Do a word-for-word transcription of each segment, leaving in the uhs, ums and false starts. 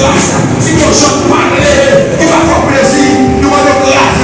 Gras, si gon jan pale ki pa fè w plezi, nou mande w gras.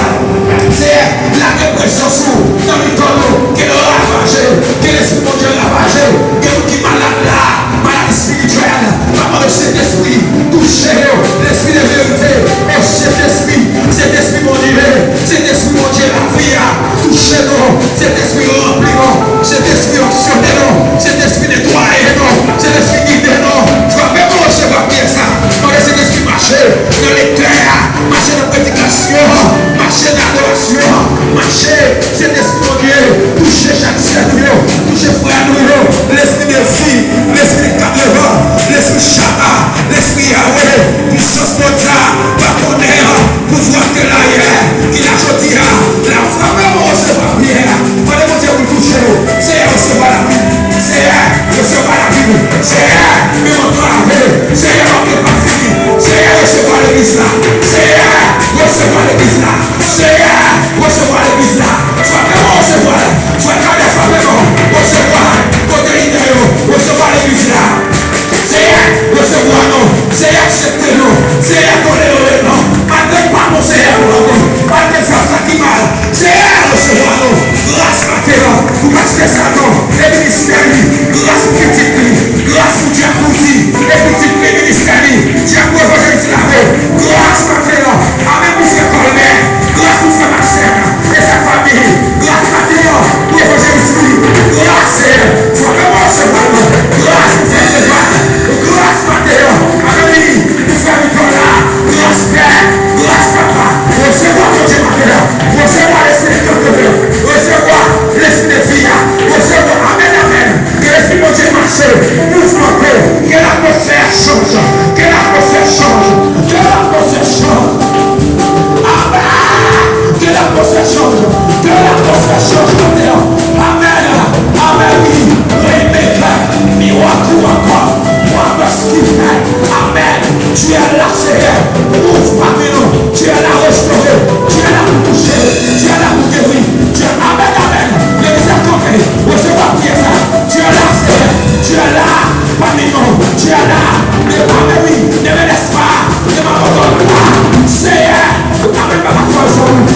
Seyè, lage prezans ou nan mitan nou, ke l ravaje, ke Lespri Bondye ravaje, ke moun ki malad la, malad espirityèl, m ap mande Sentespri touche yo, Lespri de verite, o Sentespri, Sentespri Bondye, Sentespri Bondye lavi a, touche nou, Sentespri ranpli nou, Sentespri anksyone nou, Sentespri netwaye nou, Sentespri gide nou. Frape pou resevwa priyè sa. Mande Sentespri mache nan lektè a, mache nan predikasyon an, mache nan adorasyon an, mache. Sentespri Bondye, touche chak sè nou yo, touche frè nou yo. Lespri de vi, lespri de katrevan, lespri Chama, lespri Yawe, pisans Bondye a, pa konnen an. Pouvwa ke la yè, ki la jodi a, la frape pou resevwa priyè. Mande Bondye pou l touche w. Seyè, resevwa lavi. Seyè, resevwa lavi. Seyè, men mwen brave. Seyè, mwen pa fini. Seyè, resevwa legliz la. Seyè, resevwa legliz la. Seyè, resevwa legliz la. Frape pou resevwa l. Frè Kadè, frape pou resevwa l. Kote lidè yo, resevwa legliz la. Seyè, resevwa nou. Seyè, aksepte nou. Seyè, tolere nou. Malgre n pa bon, Seyè, nou la bon. Malgre n fè sa ki mal, Seyè, resevwa nou. Gras maten an pou pastè Sanon e ministè li. Gras pou pitit li. Gras pou dyak Roudy e pitit li, ministè li. Dyak pou evanjelis Lave. Gras maten an. Amèn pou frè Kòlbè. Gras pou frè Masèk e sa fanmi. Gras maten an pou evanjelis li. Gras, Seyè. Frape pou resevwa nou. Gras pou frè Stéphane. Gras maten an. Amèn. Pou frè Nicolas. Gras, Pè. Gras, Papa. Resevwa Bondye maten an. Resevwa Lespri de Kantonnen. Resevwa Lespri de vi a. Resevwa. Amèn, amèn. Ke Lespri Bondye mache, mouvmante, ke latmosfè a chanje, ke latmosfè chanje, ke latmosfè chanje. Amèn! Ke latmosfè chanje, ke latmosfè chanje maten an. Amèn, amèn, wi. Remake mirak ou ankò, ou ankò skimen. Amèn. Tu es là, Seigneur. Move parmi nous. Tu es là, restaurer. Tu es là pour toucher. Tu es là pour guérir. Tu es... Amèn, amèn. Legliz la kanpe. Resevwa priyè sa. Tu es là, Seigneur. Tu es là parmi nous. Tu es là. Ne pas, mais oui, ne me laisse pas, ne m'abandonne pas. Seyè, ou pa menm pa fè sa.